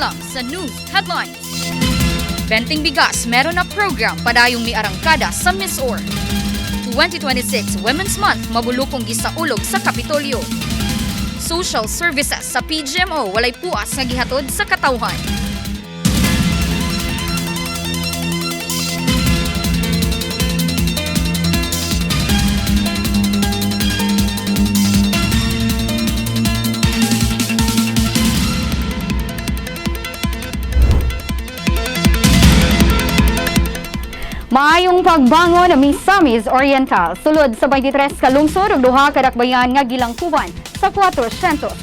Alam sa News Headlines. Benteng Bigas meron na program padayong miarangkada sa MisOr. 2026 Women's Month mabulukong gisaulog sa Kapitolyo. Social services sa PGMO walay puas nga gihatod sa katawhan. Maayong pagbangon, Misamis Oriental. Sulod sa 23 ka lungsod ug duha ka dakbayan nga gilangkuban sa 424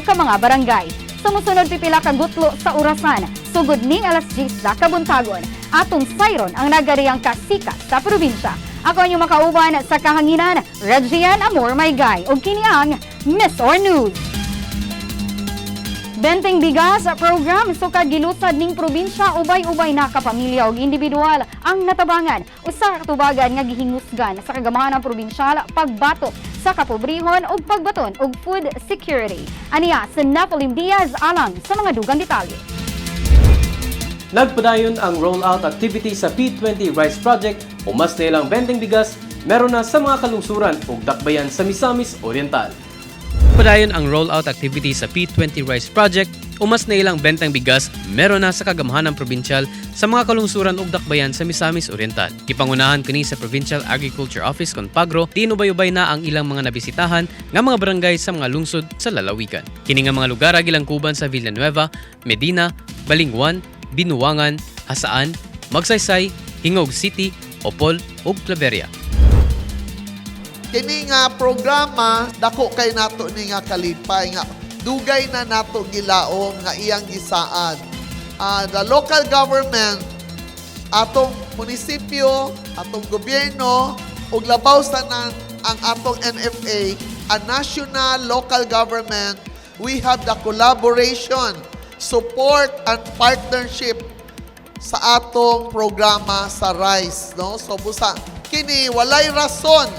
ka mga barangay. Sa mosunod pipila ka gutlo sa orasan, sugod ning alas 10 sa kabuntagon. Atong sayron ang nagariyang kasikat sa probinsya. Ako ang inyong makauban sa kahanginan, Regian Amor Maygay, ug kini ang MisOr News. Benteng Bigas program sukad gilusad ning probinsya, ubay-ubay na kapamilya ug individual ang natabangan. Usa ka katubagan nga gihingusgan sa kagamhanan probinsyal pagbatok sa kapobrehon ug pagbaton og food security. Aniya si Nephilim Diaz alang sa mga dugang detalye. Nagpadayon ang rollout activity sa P20 Rice Project o mas nailang benteng bigas meron na sa mga kalungsuran ug dakbayan sa Misamis Oriental. Padayon ang rollout activity sa P20 Rice Project o mas nailang bentang bigas meron na sa kagamhanan probinsyal sa mga kalungsuran ug dakbayan sa Misamis Oriental. Gipangunahan kini sa Provincial Agriculture Office kon Pagro, tinubay-ubay na ang ilang mga nabisitahan nga mga barangay sa mga lungsod sa lalawigan. Kini nga mga lugar gilangkuban sa Villanueva, Medina, Balingoan, Binuangan, Jasaan, Magsaysay, Gingoog City, Opol ug Claveria. Kini nga programa, dako kay nato ni nga kalipay nga dugay na nato gilaom nga iyang gisaad. The local government, atong munisipyo, atong gobyerno ug labaw sa nan ang atong NFA, a national local government, we have the collaboration, support and partnership sa atong programa sa rice, no? So busa kini walay rason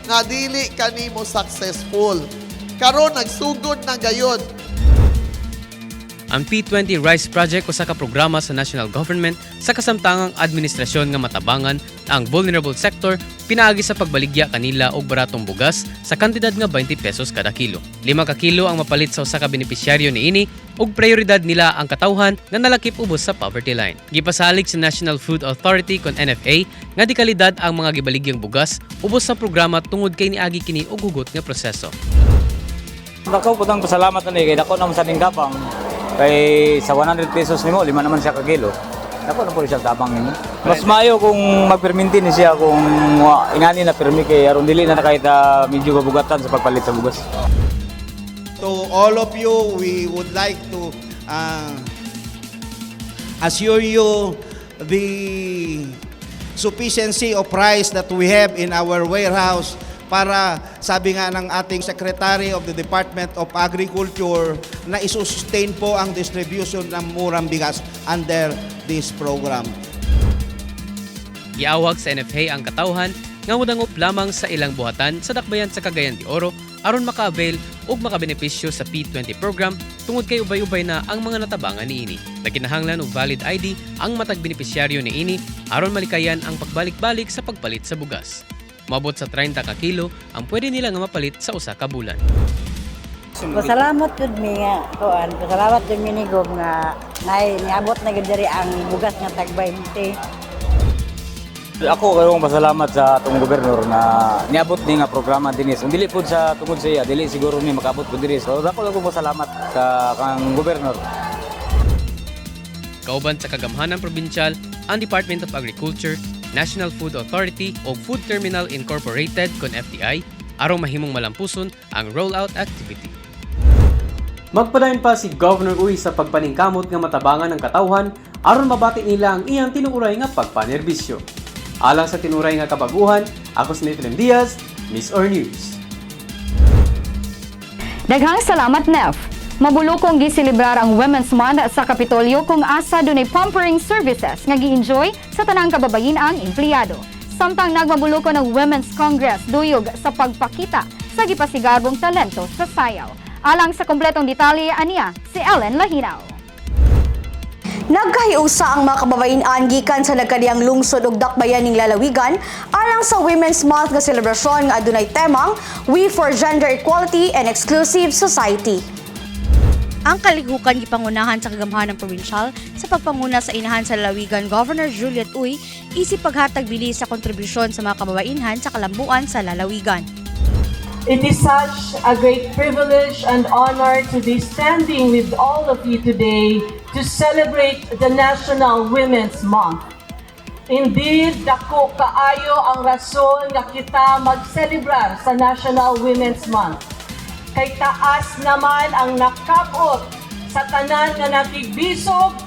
nga dili kanimo successful. Karon nagsugod na gayod. Ang P20 Rice Project usa ka programa sa national government sa kasamtangang administrasyon nga matabangan ang vulnerable sector pinaagi sa pagbaligya kanila og baratong bugas sa kantidad nga 20 pesos kada kilo. 5 ka kilo ang mapalit sa usa ka benepisyaryo niini ug prioridad nila ang katawhan nga nalakip ubos sa poverty line. Gipasalig sa National Food Authority kon NFA nga di kalidad ang mga gibaligyang bugas ubos sa programa tungod kay niagi kini og hugot nga proseso. Dako po tang pasalamat ani kay dako naman sa ning tabang. Kay sa 100 pesos nimo, 5 naman siya ka kilo. Dako na po siya tabang nimo. Mas maayo kung magperminti ni siya kung ingani na permi kay aron dili na kahit medyo kabugatan sa pagpalit sa bugas. To all of you, we would like to assure you the sufficiency of rice that we have in our warehouse para, sabi nga ng ating Secretary of the Department of Agriculture, na isustain po ang distribution ng murang bigas under this program. Giawhag sa NFA ang katawhan nga modangop lamang sa ilang buhatan sa dakbayan sa Cagayan de Oro aron maka-avail ug makabenepisyo sa P20 program tungod kay ubay-ubay na ang mga natabangan niini. Nagkinahanglan og valid ID ang matag benepisyaryo niini aron malikayan ang pagbalik-balik sa pagpalit sa bugas. Moabot sa 30 ka kilo ang pwede nila nga mapalit sa usa ka bulan. Pasalamat jud mi nga kuan, pasalamat jud mi ni Gob nga nay niabot na gyud diri ang bugas nga tag 20. Ako kayong pasalamat sa atong gobernador na niabot ni nga programa dinhi. Kung dili pud sa tungod sa iya, dili siguro ni makaabot pud diri. So dako lang kong pasalamat sa kang gobernador. Kauban sa kagamhanan probinsyal ang Department of Agriculture, National Food Authority o Food Terminal Incorporated kon FTI aron mahimong malampuson ang rollout activity. Magpadayon pa si Governor Uy sa pagpaningkamot nga matabangan ng katawhan aron mabati nila ang iyang tinuuray nga pagpanerbisyo. Alang sa tinuray nga kabaguhan, ako si Nathan Diaz, MisOr News. Daghang salamat, Nef. Mabulukong giselebrar ang Women's Month sa Kapitolyo kung asa dunay pampering services nga gi-enjoy sa tanang kababayen-ang empleyado. Samtang nagmabulukon ang Women's Congress duyog sa pagpakita sa gipasigarbong talento sa sayaw. Alang sa kompletong detalye, aniya si Ellen Lahinaw. Nagkahiusa ang mga kababayen-an gikan sa nagkadiyang lungsod ug dakbayan ning lalawigan alang sa Women's Month nga selebrasyon nga adunay temang We for Gender Equality and Exclusive Society. Ang kalihukan gipangunahan sa kagamhanan probinsyal sa pagpanguna sa inahan sa lalawigan Governor Juliet Uy isip paghatag bili sa kontribusyon sa mga kababainhan sa kalambuan sa lalawigan. It is such a great privilege and honor to be standing with all of you today to celebrate the National Women's Month. Indeed, dako kaayo ang rason nga kita magselebrar sa National Women's Month. Kay taas naman ang nakabot sa tanan nga nakigbisog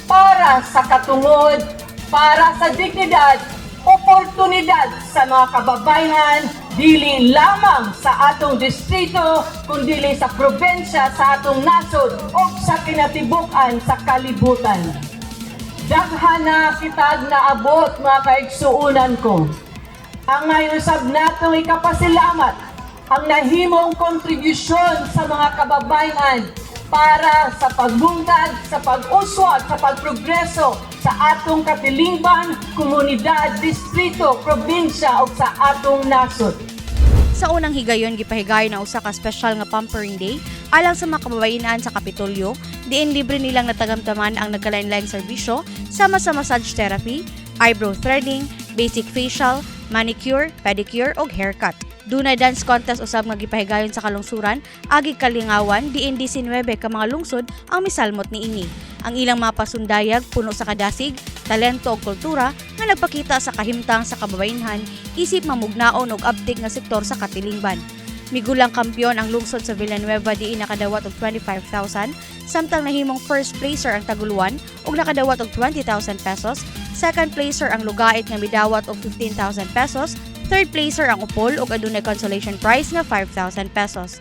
para sa katungod, para sa dignidad, oportunidad sa mga kababayan, dili lamang sa atong distrito, kundi sa probensya, sa atong nasod, o sa kinatibuk-an sa kalibutan. Daghan na kitag naabot, mga kaigsuunan ko. Angay usab natong ikapasilamat ang nahimong kontribusyon sa mga kababayan para sa pagbungkad, sa pag-uswag, sa pagprogreso sa atong katilingban, komunidad, distrito, probinsya ug sa atong nasod. Sa unang higayon, gipahigayon ang usa ka espesyal nga pampering day alang sa mga kababayenan sa Kapitolyo, diin libre nilang natagamtaman ang nagkalain-laing serbisyo sama sa massage therapy, eyebrow threading, basic facial, manicure, pedicure ug haircut. Dunay dance contest usab nga gipahigayon sa kalungsuran agi kalingawan, diin 19 ka mga lungsod ang misalmot niini. Ang ilang mga pasundayag puno sa kadasig, talento ug kultura nga nagpakita sa kahimtang sa kababayenhan isip mamugnaon og abtik nga sektor sa katilingban. Migulang kampiyon ang lungsod sa Villanueva, diin nakadawat og 25,000, samtang nahimong first placer ang Taguluan ug nakadawat og 20,000 pesos, second placer ang Lugait nga midawat og 15,000 pesos, third placer ang Opol ug adunay consolation prize nga 5,000 pesos.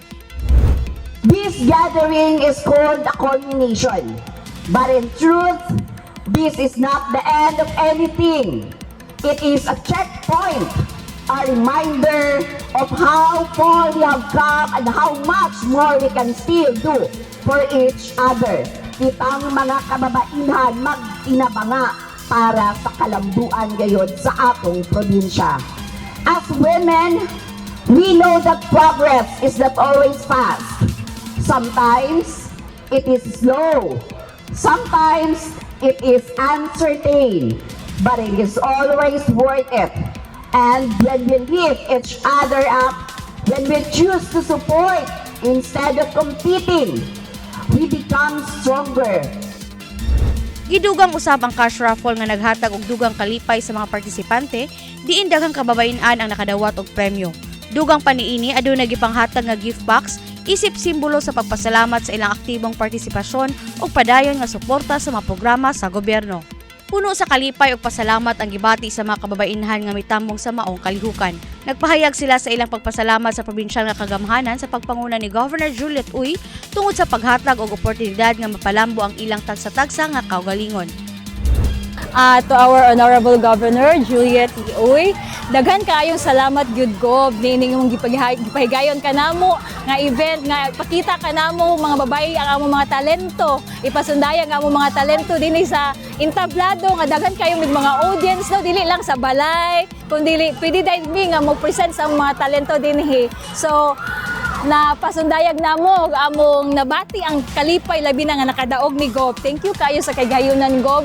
This gathering is called a culmination. But in truth, this is not the end of anything. It is a checkpoint, a reminder of how far we have come and how much more we can still do for each other. Kitang mga kababainhan, magtinabanga para sa kalambuan gayod sa atong probinsya. As women, we know that progress is not always fast. Sometimes it is slow. Sometimes it is uncertain. But it is always worth it. And when we lift each other up, when we choose to support instead of competing, we become stronger. Gidugang usab ang cash raffle nga naghatag og dugang kalipay sa mga partisipante, diin daghang kababayen-an ang nakadawat og premyo. Dugang pa niini, adunay gipanghatag nga gift box isip simbolo sa pagpasalamat sa ilang aktibong partisipasyon ug padayon nga suporta sa mga programa sa gobyerno. Puno sa kalipay ug pasalamat ang gibati sa mga kababainhan nga mitambong sa maong kalihukan. Nagpahayag sila sa ilang pagpasalamat sa probinsyal nga kagamhanan sa pagpanguna ni Governor Juliet Uy tungod sa paghatag og oportunidad nga mapalambo ang ilang tagsa-tagsa nga kaugalingon. To our Honorable Governor Juliet E. Uy. Daghan kaayong salamat gyud, Gob, niining imong gipahigayon kanamo nga event nga pakita kanamo mga babae ang among mga talento, ipasundayag ang among mga talento dinhi sa entablado nga daghan kayo mig mga audience, no, dili lang sa balay kundi pwede dahil mi nga mo present sa among mga talento dinhi. So na pasundayag namo among nabati ang kalipay, labi na nga nakadaog mi, Gob. Thank you kayo sa kagayunan, Gob.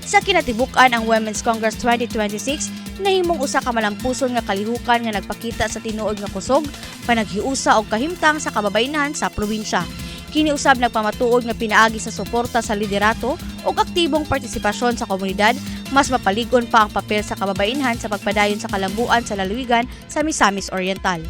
Sa kinatibuk-an, ang Women's Congress 2026 nahimong usa ka malampuson nga kalihukan nga nagpakita sa tinuod nga kusog, panaghiusa og kahimtang sa kababayenhan sa probinsya. Kini usab nagpamatuod nga pinaagi sa suporta sa liderato ug aktibong partisipasyon sa komunidad, mas mapalig-on pa ang papel sa kababayenhan sa pagpadayon sa kalambuan sa lalawigan sa Misamis Oriental.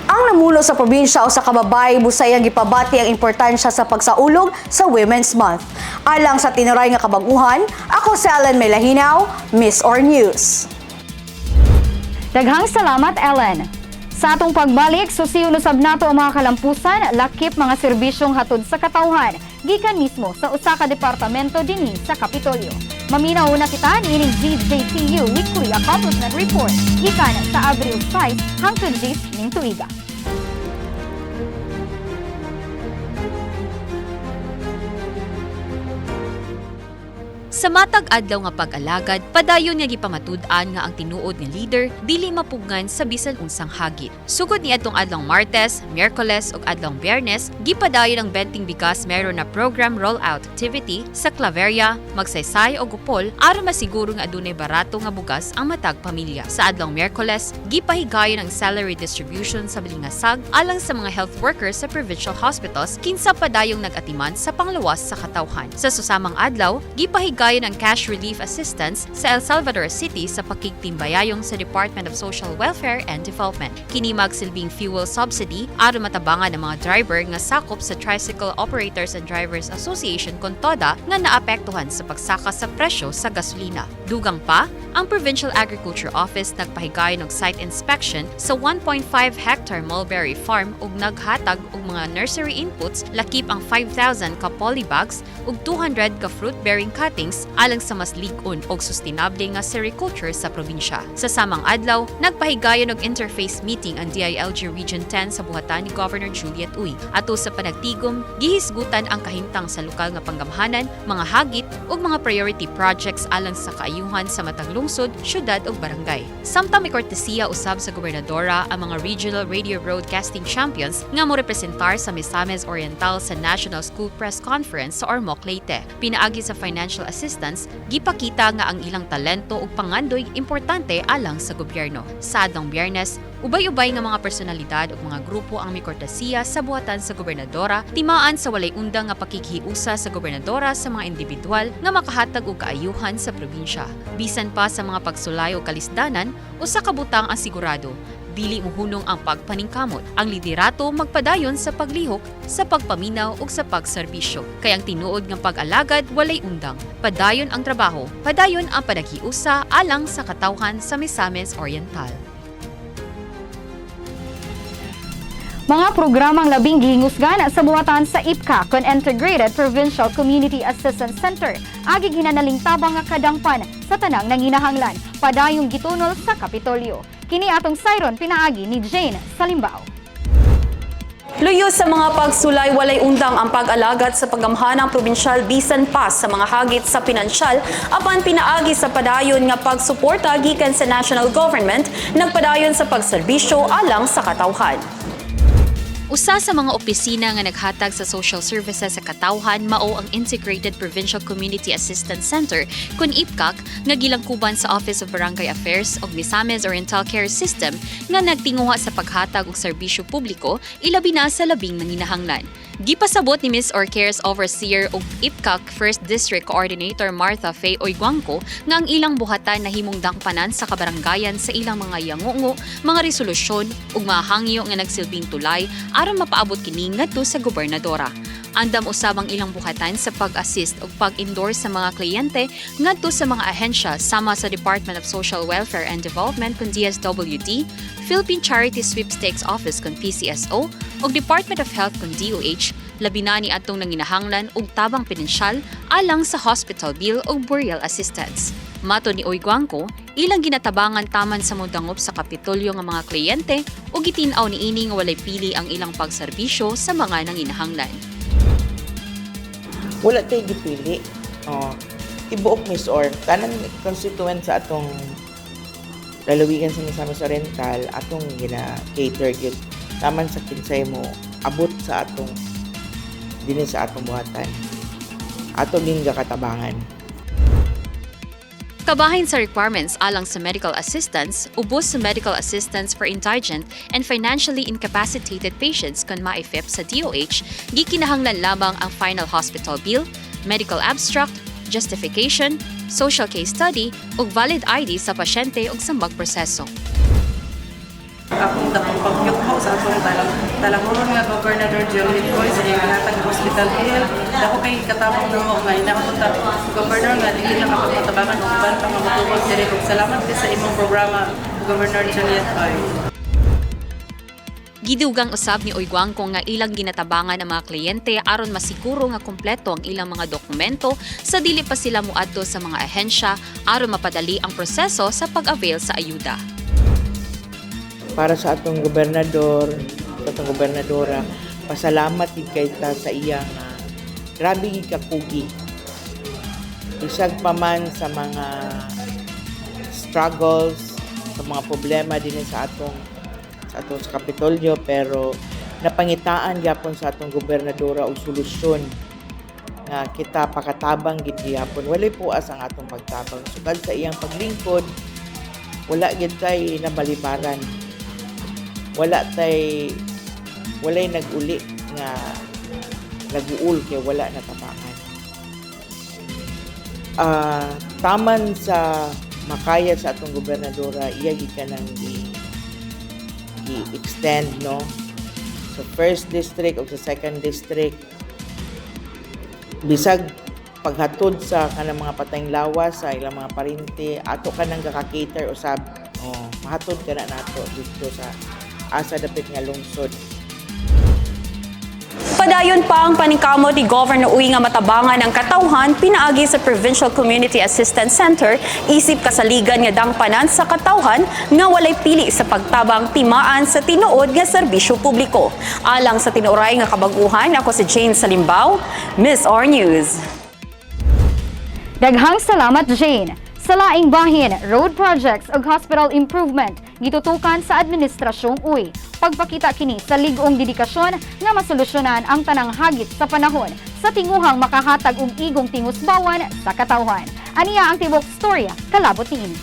Ang namuno sa probinsya o sa kababay, busayang gipabati ang importansya sa pagsaulog sa Women's Month. Alang sa tinuray nga kabaguhan, ako si Ellen Melahinaw, MisOr News. Daghang salamat, Ellen. Sa atong pagbalik, susiyon usab nato ang mga kalampusan, lakip mga serbisyong hatod sa katawhan, gikan mismo sa usa ka departamento dinhi sa Kapitolyo. Maminaw na kita niining GJTU Weekly Accomplishment Report gikan sa Abril 6 hangtod 10 ning tuiga. Sa matag adlaw nga pag-alagad, padayon nga gipamatud-an nga ang tinuod nga leader dili mapugngan sa bisan unsang hagit. Sugod ni adtong adlong Martes, Miyerkules ug adlong Biyernes, gipadayon ang Benteng Bigas Meron na program rollout activity sa Claveria, Magsaysay ug Opol aron masiguro nga adunay barato nga bugas ang matag pamilya. Sa adlong Miyerkules, gipahigayon ang salary distribution sa Balingasag alang sa mga health workers sa provincial hospitals kinsa padayong nag-atiman sa panglawas sa katawhan. Sa susamang adlaw, gipahigayon ang cash relief assistance sa El Salvador City sa pakigtimbayayong sa Department of Social Welfare and Development. Kini magsilbing fuel subsidy aron matabangan ang mga driver nga sakop sa Tricycle Operators and Drivers Association kon TODA nga naapektuhan sa pagsaka sa presyo sa gasolina. Dugang pa, ang Provincial Agriculture Office nagpahigayon og site inspection sa 1.5 hectare mulberry farm ug naghatag og mga nursery inputs lakip ang 5,000 ka polybags ug 200 ka fruit-bearing cuttings alang sa mas lig-on og sustainable nga sericulture sa probinsya. Sa samang adlaw, nagpahigayon og interface meeting ang DILG Region 10 sa buhatan ni Governor Juliet Uy. Ato sa panagtigom, gihisgutan ang kahimtang sa lokal nga panggamhanan, mga hagit ug mga priority projects alang sa kaayuhan sa matag lungsod, syudad ug barangay. Samtang may kortesiya usab sa gobernadora ang mga regional radio broadcasting champions nga mo representar sa Misamis Oriental sa National School Press Conference sa Ormoc, Leyte. Pinaagi sa financial assistance, gipakita nga ang ilang talento ug pangandoy importante alang sa gobyerno. Sa adlong Biyernes, ubay-ubay nga mga personalidad ug mga grupo ang mikortesiya sa buhatan sa gobernadora, timaan sa walay undang nga pakighiusa sa gobernadora sa mga individual nga makahatag og kaayuhan sa probinsya. Bisan pa sa mga pagsulay o kalisdanan, usa ka butang ang sigurado: dili muhunong ang pagpaningkamot. Ang liderato magpadayon sa paglihok, sa pagpaminaw ug sa pagserbisyo. Kay ang tinuod nga pag-alagad walay undang. Padayon ang trabaho, padayon ang panaghiusa alang sa katawhan sa Misamis Oriental. Mga programang labing gihingusgan sa buhatan sa IPCA kon Integrated Provincial Community Assistance Center agi ginanaling tabang nga kadangpan sa tanang nanginahanglan padayong gitunol sa Kapitolyo. Kini atong sayron pinaagi ni Jane Salimbao. Luyo sa mga pagsulay, walay undang ang pag-alagad sa paggamhanang probinsyal bisan pa sa mga hagit sa pinansyal, apan pinaagi sa padayon nga pagsuporta gikan sa national government, nagpadayon sa pagserbisyo alang sa katawhan. Usa sa mga opisina nga naghatag sa social services sa katawhan mao ang Integrated Provincial Community Assistance Center kun IPCAC nga gilangkuban sa Office of Barangay Affairs ug Misamis Oriental Care System nga nagtinguha sa paghatag og serbisyo publiko, ilabi na sa labing nanginahanglan. Gipasabot ni MisOr Cares Overseer ug IPCAC First District Coordinator Martha Faye Oiguangco nga ang ilang buhatan nahimong dangpanan sa kabaranggayan sa ilang mga yangungo, mga resolusyon ug mga hangyo nga nagsilbing tulay aron mapaabot kini ngadto sa gobernadora. Andam usab ang ilang buhatan sa pag-assist ug pag-endorse sa mga kliyente ngadto sa mga ahensya sama sa Department of Social Welfare and Development kun DSWD, Philippine Charity Sweepstakes Office kun PCSO ug Department of Health kun DOH, labi na ni atong nanginahanglan og tabang pinansyal alang sa hospital bill ug burial assistance. Matod ni Oiguangco, ilang ginatabangan taman sa modangop sa Kapitolyo nga mga kliyente ug gitin-aw niini nga walay pili ang ilang pagserbisyo sa mga nanginahanglan. Wala tay gipili. Oh, tibuok MisOr, tanan constituent sa atong lalawigan sa Misamis Oriental atong gina-cater gyud. Taman sa kinsay mo abot sa atong dinhi sa atong buhatan. Ato ging gakatabangan. Kabahin sa requirements alang sa medical assistance, ubos sa medical assistance for indigent and financially incapacitated patients kon MAIFIP sa DOH, gikinahanglan lamang ang final hospital bill, medical abstract, justification, social case study ug valid ID sa pasyente ug sa magproseso. Akong dakong pagyugmo sa atong talanguron nga Gobernador Juliet Uy sa iyang gihatag nga hospital bill. Dako kay katabang namo nga ina ko ta Governor nga dili lang ako matabangan og uban pa nga motubag diri, ug salamat kay sa imong programa, Governor Juliet Uy. Gidugang usab ni Oiguangco nga ilang ginatabangan ang mga kliyente aron masiguro nga kumpleto ang ilang mga dokumento sa dili pa sila muadto sa mga ahensya aron mapadali ang proseso sa pag-avail sa ayuda. Para sa atong gobernador, sa atong gobernadora, pasalamat gid kay ta sa iya nga grabe gid ka kugi. Bisag pa man sa mga struggles, sa mga problema din sa atong sa Kapitolyo, pero napangitaan gyapon sa atong gobernadora og solusyon nga kita pakatabang gid gyapon. Walay puas ang atong pagtabang sukad sa iyang paglingkod. Wala gid tay nabalibaran, wala tay walay nag-uli nga naguol kay wala natabangan. Taman sa makaya sa atong gobernadora, iya gikan ang gi extend, no, sa first district o sa second district, bisag paghatod sa kanang mga patayng lawas sa ilang mga parente, ato kanang gaka-cater usab. Oh, mahatod kana nato dito sa asa dapit nga lungsod. Padayon pa ang paningkamot ni Governor Uy nga matabangan ang katawhan pinaagi sa Provincial Community Assistance Center isip kasaligan nga dangpanan sa katawhan nga walay pili sa pagtabang timaan sa tinuod nga serbisyo publiko. Alang sa tinuoray nga kabaguhan, ako si Jane Salimbao, MisOr News. Daghang salamat, Jane. Sa laing bahin, road projects ug hospital improvement gitutukan sa administrasyong Uy. Pagpakita kini sa lig-ong dedikasyon nga masolusyonan ang tanang hagit sa panahon sa tinguhang makahatag og igong tingusbawan sa katawhan. Aniya ang tibok storya kalabot niini.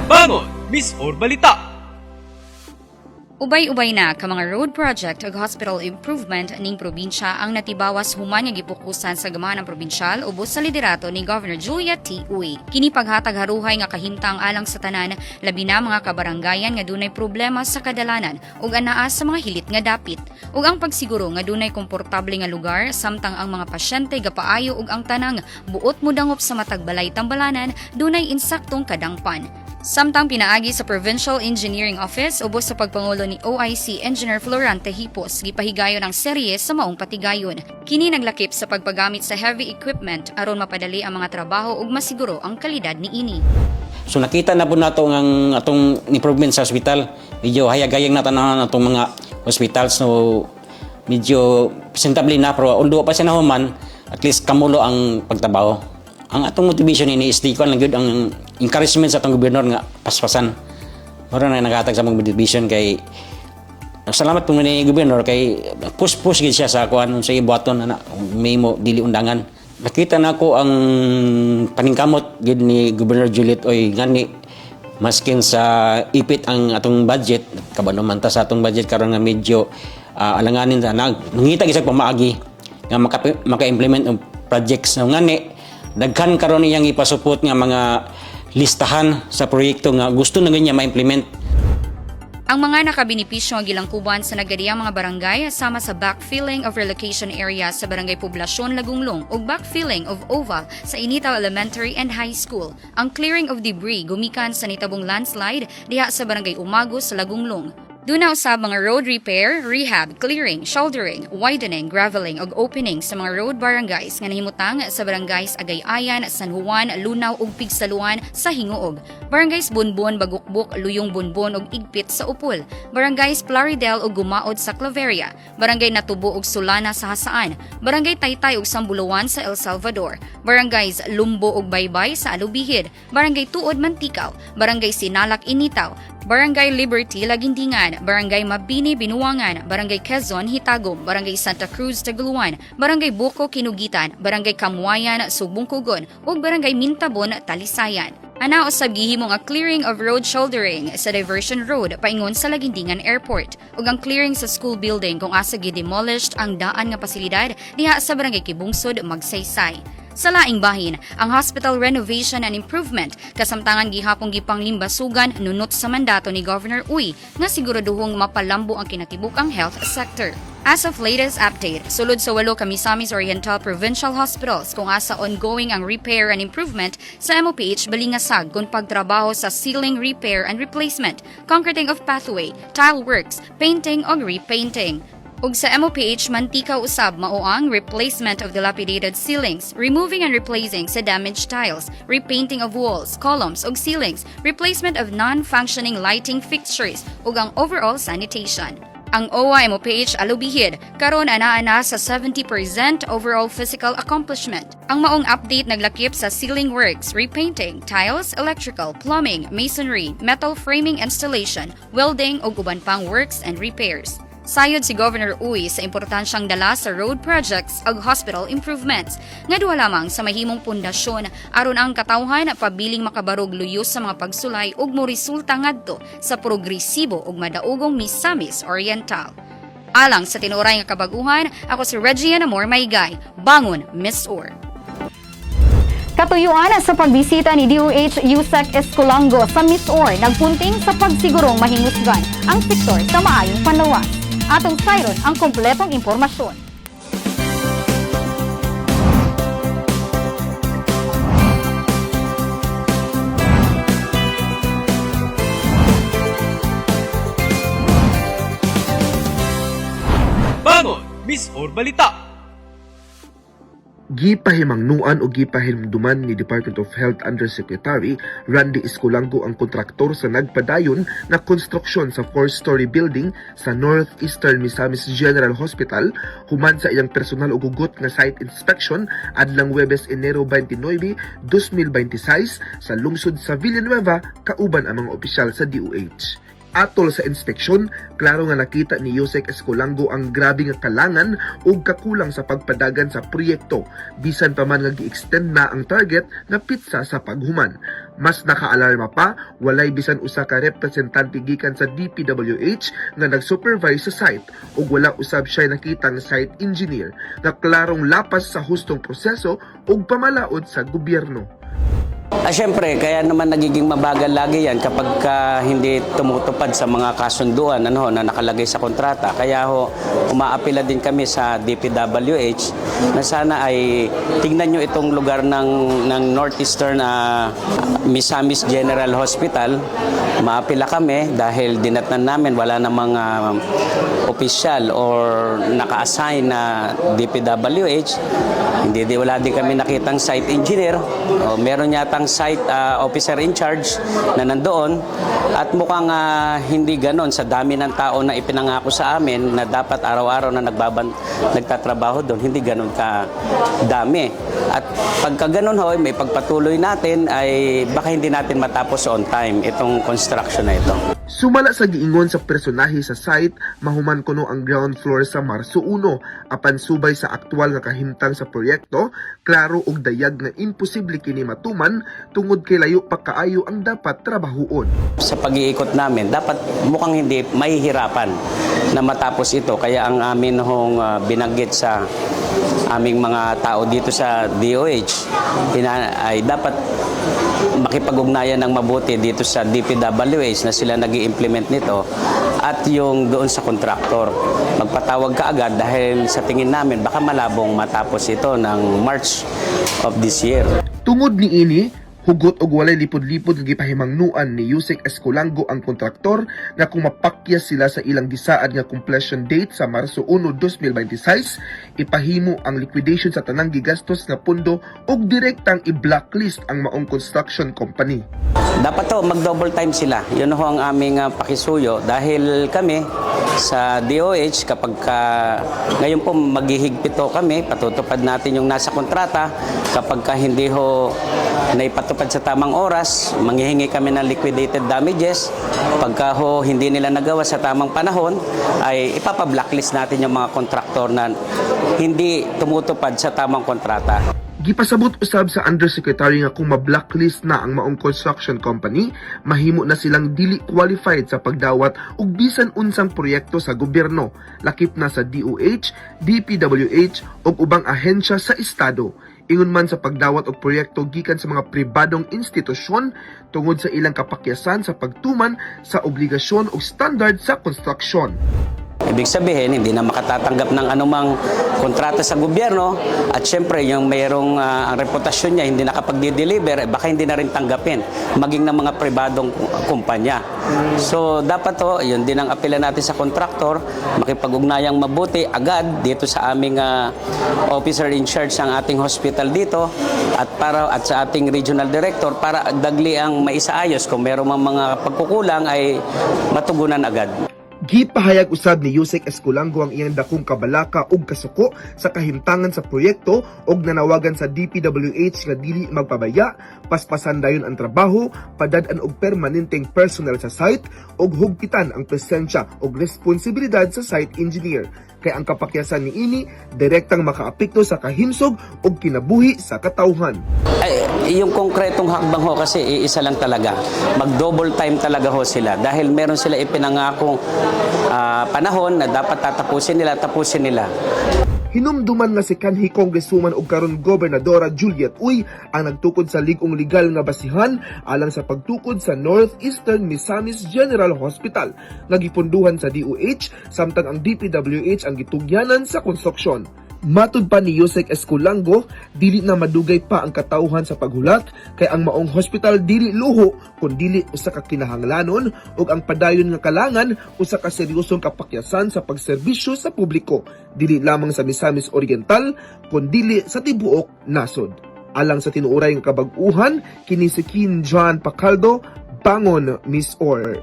Bangon, MisOr Balita! Ubay-ubay na ka mga road project ug hospital improvement ning probinsya ang natibawas human nga gipokusan sa gamahan probinsyal ubos sa liderato ni Governor Juliet T. Uy. Kini paghatag haruhay nga kahimtang alang sa tanan, labi na mga kabaranggayan nga dunay problema sa kadalanan ug anaa sa mga hilit nga dapit. Ug ang pagsiguro nga dunay komportable nga lugar samtang ang mga pasyente gapaayo ug ang tanang buot modangop sa matag balay tambalanan dunay insaktong kadangpan. Samtang pinaagi sa Provincial Engineering Office ubos sa pagpangulo ni OIC Engineer Florante Hipos, gipahigayon ang serye sa maong patigayon. Kini naglakip sa pagpagamit sa heavy equipment aron mapadali ang mga trabaho ug masiguro ang kalidad niini. So nakita na po nato ang atong improvement sa hospital. Medyo hayag-hayag na tanan atong mga hospital. So medyo presentable na, pero although pa siya nahuman, at least kamulo ang pagtrabaho. Ang atong motivation ini is di ko lang gyud ang encouragement sa atong gobernador nga paspasan. Mura na naghatag sa among motivation kay salamat po ni gobernador kay push-push gid siya sa kuan sa ibuhaton ana may mo dili undangan. Nakita na ko ang paningkamot gid ni Governor Juliet Uy, ngani maskin sa ipit ang atong budget, kabalo man ta sa atong budget karon nga medyo alanganin sa nang nangita gyud sa pamaagi nga maka-implement og projects na ngani daghan karon iyang ipasupot nga mga listahan sa proyekto nga gusto na niya ma-implement. Ang mga nakabenepisyo ang gilangkuban sa nagadiyang mga barangay sama sa backfilling of relocation area sa Barangay Poblasyon Lagunglong ug backfilling of oval sa Initao Elementary and High School. Ang clearing of debris gumikan sa nitabong landslide diha sa Barangay Umago sa Lagunglong. Duna usab mga road repair, rehab, clearing, shouldering, widening, graveling ug opening sa mga road barangays nga nahimutang sa barangays Agay-ayan, San Juan, Lunaw ug Pigsaluan sa Gingoog. Barangays Bonbon, Bagukbuk, Luyong Bonbon ug Igpit sa Upol. Barangays Plaridel ug Gumaod sa Claveria. Barangay Natubo ug Solana sa Jasaan. Barangay Taytay ug Sambuluan sa El Salvador. Barangays Lumbo ug Baybay sa Alubijid. Barangay Tuod Manticao. Barangay Sinalak Initao. Barangay Liberty Laguindingan, Barangay Mabini Binuangan, Barangay Quezon Hitagum, Barangay Santa Cruz Taguluan, Barangay Buco Kinugitan, Barangay Kamwayan Sugbongcogon ug Barangay Mintabon Talisayan. Ana usab gihimo nga clearing of road shouldering sa Diversion Road paingon sa Laguindingan Airport ug ang clearing sa school building kung asa gidemolished ang daan nga pasilidad diha sa Barangay Kibungsod, Magsaysay. Sa laing bahin, ang hospital renovation and improvement kasamtangan gihapong gipanglimbasugan nunot sa mandato ni Governor Uy nga siguraduhong mapalambo ang kinatibuk-ang health sector. As of latest update, sulod sa walo ka Misamis Oriental Provincial Hospitals kung asa ongoing ang repair and improvement sa MOPH Balingasag kung pagtrabaho sa ceiling repair and replacement, concreting of pathway, tile works, painting o repainting. Ug sa MOPH Manticao usab mao ang replacement of dilapidated ceilings, removing and replacing sa damaged tiles, repainting of walls, columns ug ceilings, replacement of non-functioning lighting fixtures ug ang overall sanitation. Ang OWA MOPH Alubijid karon anaa na sa 70% overall physical accomplishment. Ang maong update naglakip sa ceiling works, repainting, tiles, electrical, plumbing, masonry, metal framing installation, welding ug uban pang works and repairs. Sayod si Governor Uy sa importansyang dala sa road projects ug hospital improvements nga duha lamang sa mahimong pundasyon aron ang katawhan pabiling makabarog luyos sa mga pagsulay ug moresulta ngadto sa progresibo ug madaugong Misamis Oriental. Alang sa tinuray nga kabaguhan, ako si Reggie Amor Maygay. Bangon, MisOr. Katuyuan sa pagbisita ni DOH Usec Escolango sa MisOr nagpunting sa pagsigurong mahingusgan ang sektor sa maayong panlawas. Atong sayron ang kompletong impormasyon. Bangon, MisOr Balita! Gipahimangnuan o gipahinumduman ni Department of Health Undersecretary Randy Escolango ang kontraktor sa nagpadayon na konstruksyon sa four-story building sa Northeastern Misamis General Hospital human sa iyang personal ug hugot nga site inspection adlang Huwebes, Enero 29, 2026 sa lungsod sa Villanueva kauban ang mga opisyal sa DOH. Atol sa inspeksyon, klaro nga nakita ni Usec Escolango ang grabe nga kalangan ug kakulang sa pagpadagan sa proyekto bisan pa man nga gi-extend na ang target nga pitsa sa paghuman. Mas nakaalarma pa, walay bisan usa ka representante gikan sa DPWH nga nag-supervise sa site ug wala usab siya nakitang site engineer nga klarong lapas sa hustong proseso ug pamalaod sa gobyerno. Siyempre, kaya naman nagiging mabagal lagi yan kapag ka hindi tumutupad sa mga kasunduan, ano, na nakalagay sa kontrata. Kaya ho, umaapila din kami sa DPWH na sana ay tingnan nyo itong lugar ng Northeastern Misamis General Hospital. Maapila kami dahil dinatnan namin wala namang opisyal or naka-assign na DPWH. Hindi di wala din kami nakitang site engineer. O, meron yatang site officer in charge na nandoon at mukhang hindi ganon sa dami ng tao na ipinangako sa amin na dapat araw-araw na nagtatrabaho doon, hindi ganon ka dami. At pagka ganon ho, may pagpatuloy natin ay baka hindi natin matapos on time itong construction na ito. Sumala sa giingon sa personahe sa site, mahuman kuno ang ground floor sa Marso 1 apan subay sa aktual nga kahimtang sa proyekto, klaro og dayag nga imposible kini matuman tungod kay layo pa kaayo ang dapat trabahuon. Sa pag-iikot namin, dapat mukhang hindi mahihirapan na matapos ito. Kaya ang amin hong binanggit sa aming mga tao dito sa DOH ay dapat makipag-ugnayan ng mabuti dito sa DPWH na sila nag implement nito at yung doon sa kontraktor. Magpatawag ka agad dahil sa tingin namin baka malabong matapos ito ng March of this year. Tungod niini, hugot og walay lipod-lipod nga gipahimangnuan ni Usec Escolango ang kontraktor nga kung mapakyas sila sa ilang gisaad nga completion date sa Marso 1, 2026, ipahimo ang liquidation sa tanang gigastos nga pundo ug direktang i-blacklist ang maong construction company. Dapat to mag-double time sila. Yun ho ang aming pakisuyo dahil kami sa DOH kapag ka, ngayon po maghihigpit ho kami, patutupad natin yung nasa kontrata. Kapag ka hindi ho naipatupad sa tamang oras, manghihingi kami ng liquidated damages. Pagka ho hindi nila nagawa sa tamang panahon, ay ipapa-blacklist natin yung mga kontraktor na hindi tumutupad sa tamang kontrata. Gipasabot usab sa undersecretary nga kung ma-blacklist na ang maong construction company, mahimo na silang dili qualified sa pagdawat og bisan unsang proyekto sa gobyerno, lakip na sa DOH, DPWH ug ubang ahensya sa estado. Ingon man sa pagdawat og proyekto gikan sa mga pribadong institusyon tungod sa ilang kapakyasan sa pagtuman sa obligasyon ug standard sa construction. Ibig sabihin, hindi na makatatanggap ng anumang kontrata sa gobyerno at syempre yung mayroong ang reputasyon niya hindi nakapag-deliver, eh, baka hindi na rin tanggapin maging ng mga pribadong kumpanya. So dapat to, yun din ang apela natin sa kontraktor, makipag-ugnayang mabuti agad dito sa aming officer in charge ng ating hospital dito at para at sa ating regional director para dagli ang maisaayos kung mayroong mang mga pagkukulang ay matugunan agad. Gipahayag usab ni Usec Escolango ang iyang dakong kabalaka ug kasuko sa kahimtangan sa proyekto ug nanawagan sa DPWH nga dili magpabaya, paspasan dayon ang trabaho, padad-an og permanenteng personnel sa site ug hugpitan ang presensya ug responsibilidad sa site engineer. Kay ang kapakyasan niini direktang makaapekto sa kahimsog ug kinabuhi sa katawhan. Ay, yung konkretong hakbang ho kasi iisa lang talaga. Mag-double time talaga ho sila dahil meron sila ipinangakong panahon na dapat tatapusin nila, tapusin nila. Hinumduman nga si kanhi Congresswoman ug karon Gobernadora Juliet Uy ang nagtukod sa lig-ong legal nga basihan alang sa pagtukod sa Northeastern Misamis General Hospital nga gipondohan sa DOH samtang ang DPWH ang gitugyanan sa konstruksyon. Matud pa ni Usec Escolango, dili na madugay pa ang katawhan sa paghulat kay ang maong hospital dili luho kun dili usa ka kinahanglanon ug ang padayon nga kalangan usa ka seryosong kapakyasan sa pagserbisyo sa publiko dili lamang sa Misamis Oriental kun dili sa tibuok nasod. Alang sa tinuoray nga kabag-uhan, kini si Kin John Pacaldo, Bangon MisOr.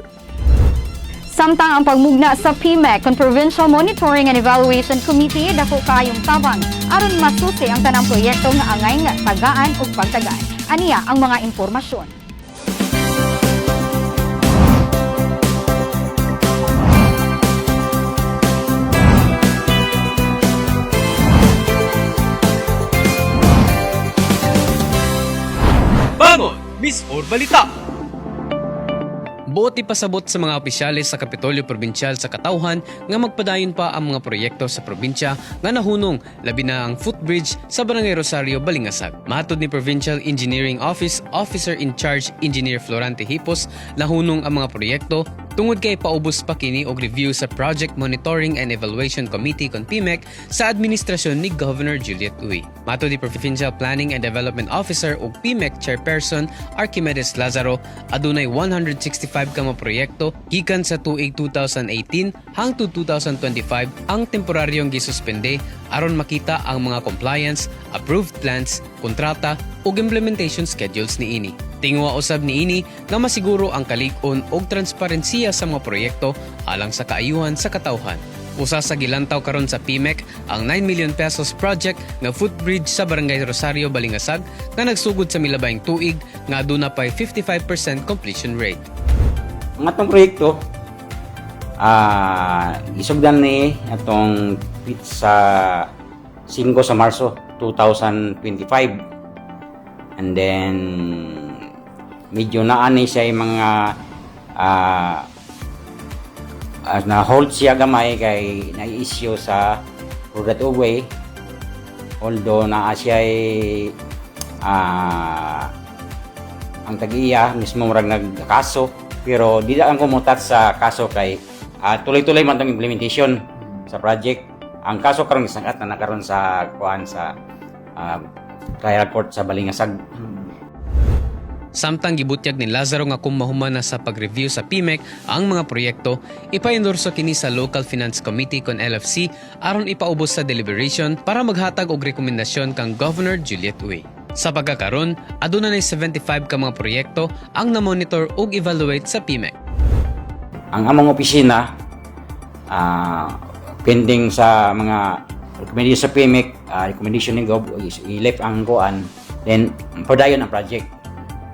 Samtang ang pagmugna sa PMEC kon Provincial Monitoring and Evaluation Committee dako kaayong tabang aron masusi ang tanang proyekto nga angay nga tagaan ug pagtagaan. Aniya ang mga impormasyon. Bangon, MisOr Balita! Buot ipasabot sa mga opisyales sa Kapitolyo Probinsyal sa Katawhan nga magpadayon pa ang mga proyekto sa probinsya nga nahunong, labi na ang footbridge sa Barangay Rosario, Balingasag. Matod ni Provincial Engineering Office Officer in Charge Engineer Florante Hipos, nahunong ang mga proyekto tungod kay paubos pa kini og review sa Project Monitoring and Evaluation Committee kon PMEC sa administrasyon ni Governor Juliet Uy. Matod ni Provincial Planning and Development Officer ug PMEC Chairperson Archimedes Lazaro, adunay 165 ka mga proyekto gikan sa tuig 2018 hangtod 2025 ang temporaryong gisuspende aron makita ang mga compliance, approved plans, kontrata ug implementation schedules niini. Tinguha usab niini nga masiguro ang kalig-on ug transparensiya sa mga proyekto alang sa kaayuhan sa katawhan. Usa sa gilantaw karon sa PMEC ang 9 million pesos project nga footbridge sa Barangay Rosario, Balingasag nga nagsugod sa milabayng tuig nga aduna pay 55% completion rate. Ang atong proyekto, isugdan ni atong sa 5 sa Marso 2025. And then medyo naani siya yung mga na hold siya gamay kay na-issue sa right of way, although naa siya ang tag-iya mismo murag nagkaso, pero di na ang kumutat sa kaso kay tuloy-tuloy man tong implementation sa project. Ang kaso karon gisangat na nakaron sa kuan sa trial court sa Balingasag. Samtang gibutyag ni Lazaro nga kung mahuman na sa pag-review sa PMEC ang mga proyekto, ipa-endorso kini sa Local Finance Committee kon LFC aron ipaubos sa deliberation para maghatag og rekomendasyon kang Governor Juliet Uy. Sa pagkakaron, aduna nay 75 ka mga proyekto ang na-monitor ug evaluate sa PMEC. Ang among opisina, pending sa mga recommendation sa PMEC, recommendation ni Gov, i-left ang kuan, then padayon ang project.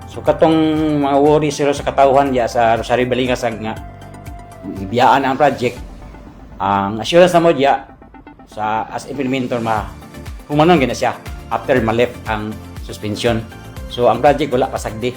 So katong mga worry sila sa katawhan diya sa Rosario Balingasag nga ibiyaan ang project, ang assurance na mo diya sa as implementer ma humanon gina siya after ma-left ang suspension. So ang project wala pasagdi.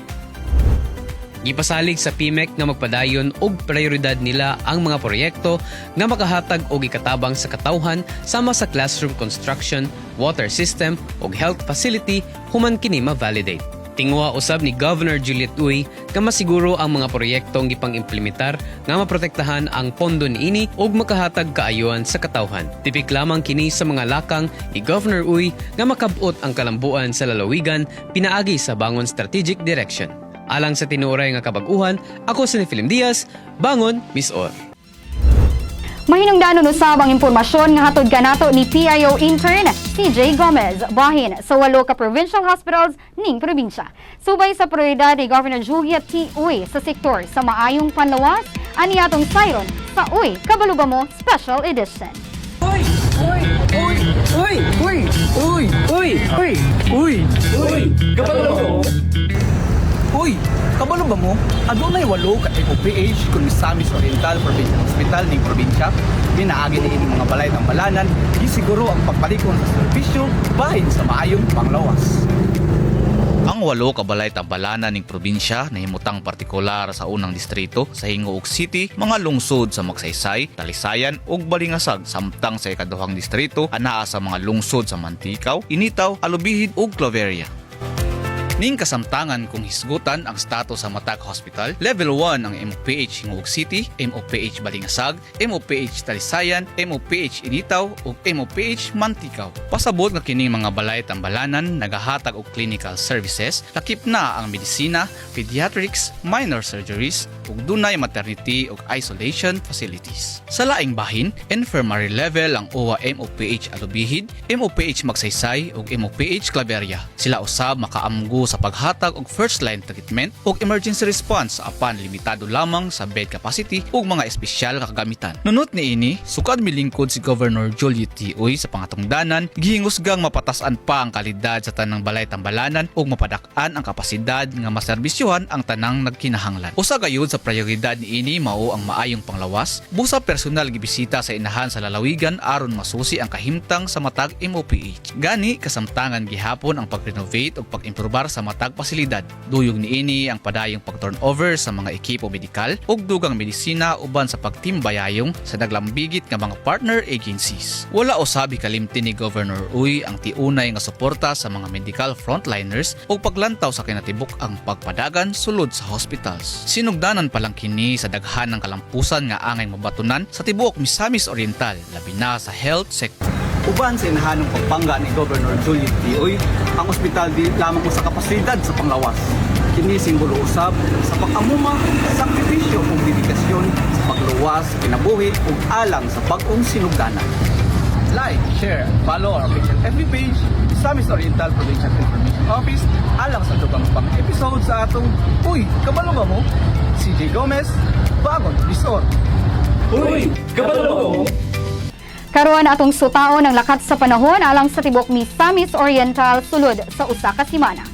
Gipasalig sa PMEC nga magpadayon og prioridad nila ang mga proyekto nga makahatag og ikatabang sa katawhan sama sa classroom construction, water system ug health facility human kini ma-validate. Tinguha usab ni Governor Juliet Uy nga masiguro ang mga proyektong gipang-implementar nga maprotektahan ang pondo niini ug makahatag kaayuhan sa katawhan. Tipik lamang kini sa mga lakang ni Governor Uy nga makabot ang kalambuan sa lalawigan pinaagi sa Bangon Strategic Direction. Alang sa tinuoray nga kabag-uhan, ako si Nefilim Diaz, Bangon, MisOr. Mahinungdanon usab ang impormasyon nga hatod kanato ni PIO intern CJ Gomez bahin sa walo ka provincial hospitals ning probinsya. Subay sa prioridad ni Governor Juliet T. Uy sa sektor sa maayong panlawas, ani atong sayron sa Uy Kabalo Ba Mo Special Edition. Uy! Uy! Uy! Uy! Uy! Uy! Uy! Uy! Uy! Kabalo ba mo? Uy! Kabalo ba mo? Adunay walo ka MOPH kun Misamis Oriental Provincial Hospital ning probinsya. Pinaagi ni ining mga balay tambalanan, gisiguro ang pagpalikon sa serbisyo bahin sa maayong panglawas. Ang walo ka balay tambalanan ning probinsya nahimutang partikular sa unang distrito sa Gingoog City, mga lungsod sa Magsaysay, Talisayan ug Balingasag, samtang sa ikaduhang distrito anaa sa mga lungsod sa Manticao, Initao, Alubijid ug Claveria. Ning kasamtangan kung hisgutan ang status sa matag hospital, level 1 ang MOPH Gingoog City, MOPH Balingasag, MOPH Talisayan, MOPH Initao ug MOPH Manticao. Pasabot nga kining mga balay tambalanan nagahatag og clinical services, lakip na ang medisina, pediatrics, minor surgeries ug dunay maternity ug isolation facilities. Sa laing bahin, infirmary level ang uwa MOPH Alubijid, MOPH Magsaysay ug MOPH Claveria. Sila usab makaamgo sa paghatag og first line treatment ug emergency response apan limitado lamang sa bed capacity ug mga espesyal nga kagamitan. Nunot niini, sukad milingkod si Governor Juliet T. Uy sa pangatungdanan, gihingusgang mapatasan pa ang kalidad sa tanang balay tambalanan ug mapadak-an ang kapasidad nga maserbisyuhan ang tanang nagkinahanglan. Usa gayud sa prioridad niini mao ang maayong panglawas, busa personal gibisita sa inahan sa lalawigan aron masusi ang kahimtang sa matag MOPH. Gani kasamtangan gihapon ang pag-renovate ug pag-improbar sa matag pasilidad. Duyog niini ang padayong pag-turnover sa mga ekipo medikal ug dugang medisina uban sa pagtimbayayong sa naglambigit nga mga partner agencies. Wala usab kalimti ni Governor Uy ang tiunay nga suporta sa mga medical frontliners ug paglantaw sa kinatibuk-ang pagpadagan sulod sa hospitals. Sinugdanan pa lang kini sa daghan ng kalampusan nga angay mabatunan sa tibuok Misamis Oriental, labi na sa health sector. Uban sa inahanong pagpangga ni Governor Juliet T. Uy, ang ospital di lamang usa ka pasilidad sa panglawas. Kini simbolo usab sa pag-amuma, sakripisyo ug dedikasyon sa pagluwas, kinabuhi ug alang sa bag-ong sinugdanan. Like, share, follow our official FB page, Misamis Oriental Provincial Information Office, alang sa dugang pang episode sa atong Uy, Kabalo Ba Mo? CJ Gomez, Bangon MisOr. Uy, kabalo ba mo? Karon atong sutaon ang lakat sa panahon alang sa tibok Misamis Oriental sulod sa usa ka semana.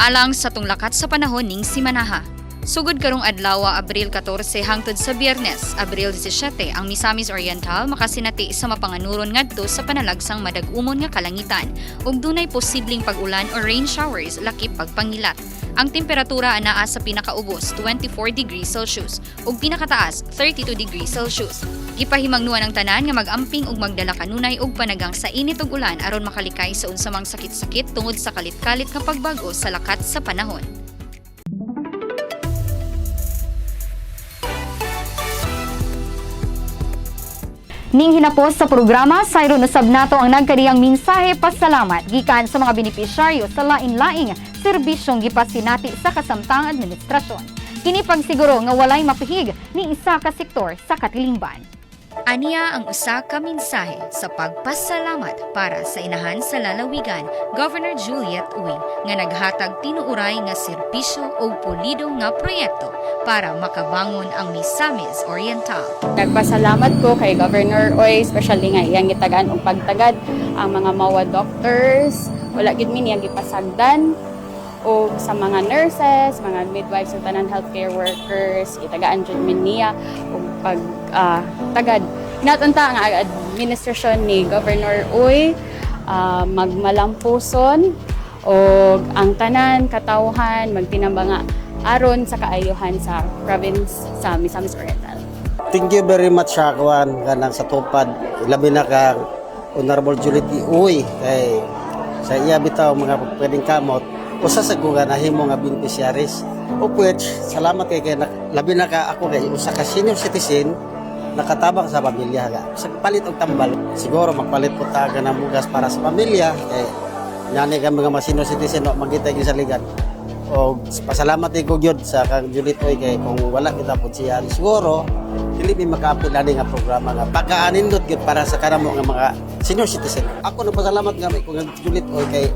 Alang sa tunglakat sa panahon ning simanaha. Sugod karong adlaw, Abril 14, hangtod sa Biyernes, Abril 17, ang Misamis Oriental makasinati sa mapanganuron ngadto sa panalagsang madag-umon nga kalangitan ug dunay posibleng pag-ulan o rain showers lakip pagpangilat. Ang temperatura anaa sa pinakaubos 24 degrees Celsius ug pinakataas 32 degrees Celsius. Gipahimangnuan ang tanan nga mag-amping ug magdala kanunay og panagang sa init ug ulan aron makalikay sa unsa mang sakit-sakit tungod sa kalit-kalit nga pagbago sa lakat sa panahon. Ning hinapos sa programa, sayron usab nato ang nagkadiyang mensahe pasalamat gikan sa mga benepisyaryo sa lain-laing serbisyong gipasinati sa kasamtang administrasyon. Kini pagsiguro nga walay mapihig ni isa ka sektor sa katilingban. Aniya ang usa ka mensahe sa pagpasalamat para sa inahan sa lalawigan, Governor Juliet Uy, nga naghatag tinuuray nga serbisyo ug pulido nga proyekto para makabangon ang Misamis Oriental. Nagpasalamat ko kay Governor Uy, especially nga iyang gitagaan og pagtagad ang mga MOA doctors. Wala gid mi niyang gipasagdan, o sa mga nurses, mga midwives ug tanan healthcare workers, gitagaan jud mi niya og pag tagad. Natunta ang administrasyon ni Governor Uy magmalampuson og ang tanan katawhan magtinabanga aron sa kaayuhan sa province sa Misamis Oriental. Thank you very much sa kuan kanang sa tupad, labi na kang Honorable Juliet E. Uy, kay sa iya bitaw mga pwedeng kamot usa sa ko nga nahimo nga beneficiaries, of which salamat kay labi na ka ako kay usa ka senior citizen, nakatabang sa pamilya ga sa palit og tambal. Siguro magpalit po ta ng bugas para sa pamilya kay nani ka mga senior citizen no magita gyud sa ligan. O pasalamat ko gyud sa kang Juliet Uy kay kung wala kita pud siya, siguro dili mi makaapil ani nga programa nga pagkaanindot gyud para sa kanamo nga mga senior citizen. Ako nagpasalamat nga may kung Juliet Uy kay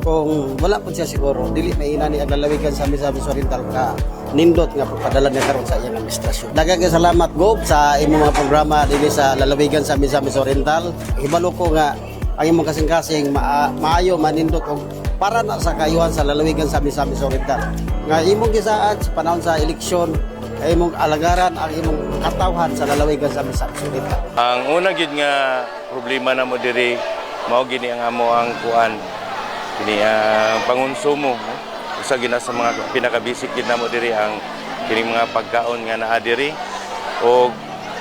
kung wala pud siya, siguro dili may inani ang lalawigan sa Misamis Oriental ka nindot nga pagpadala niya karon sa iyang administrasyon. Daghang salamat, Gob, sa imong mga programa dinhi sa lalawigan sa Misamis Oriental. Hibalo ko nga ang imong kasing-kasing maayo, manindot og para na sa kayuhan sa lalawigan sa Misamis Oriental. Nga imong gisaad sa panahon sa eleksyon, ay imong alagaran ang imong katawhan sa lalawigan sa Misamis Oriental. Ang una gyud nga problema namo diri mao gini ang amo ang kuan kini ang pangonsumo, no? Usa gyud na sa mga pinaka-basic gyud namo diri ang kining mga pagkaon nga naa diri og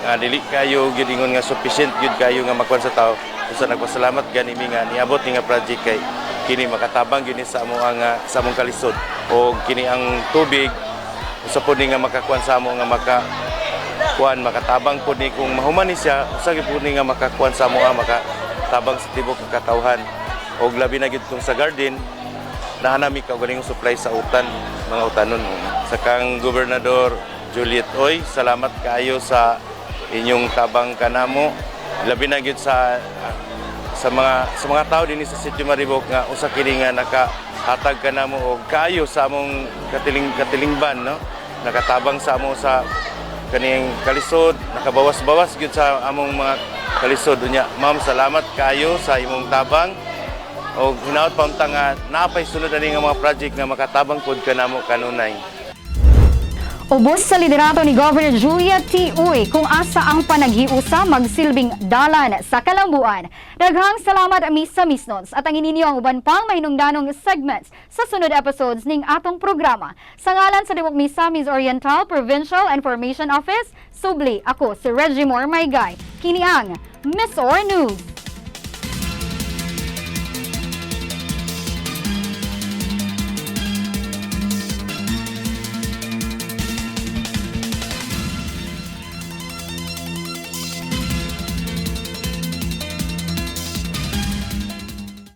nga dili kayo gyud ingon nga sufficient gyud kayo nga makuan sa tao. Usa nagpasalamat gani mi nga niabot ni nga project kay kini makatabang gyud ni sa amo ang sa among kalisod. Og kini ang tubig, usa pod ni nga makakuan sa amo nga maka kuan, makatabang pod ni kung mahuman ni siya, usa gyud pod ni nga makakuan sa amo nga makatabang sa tibok katawhan. Og labi na gyud tong sa garden, naa nami kaugalingong supply sa utan, mga utanon. Sa kang Gobernador Juliet Uy, salamat kaayo sa inyong tabang kanamo, labi na gyud sa mga tao dinhi sa Sitio Maribojoc nga usa kini nga nakahatag kanamo og kaayo sa among katilingban, no, nakatabang sa amo sa kaning kalisod, nakabawas-bawas gyud sa among mga kalisod. Unya, ma'am, salamat kaayo sa imong tabang og hinaot pa unta nga naa pay sunod ani nga mga project nga makatabang pod kanamo kanunay. Ubos sa liderato ni Governor Juliet T. Uy kung asa ang panaghiusa magsilbing dalan sa kalambuan. Daghang salamat, Misamisnons, at ang ininyo ang uban pang mahinungdanong segments sa sunod episodes ning atong programa. Sa ngalan sa Tibuok Misamis Oriental Provincial Information Office, subli ako si Reggie Moore Maygay. Kini ang MisOr News.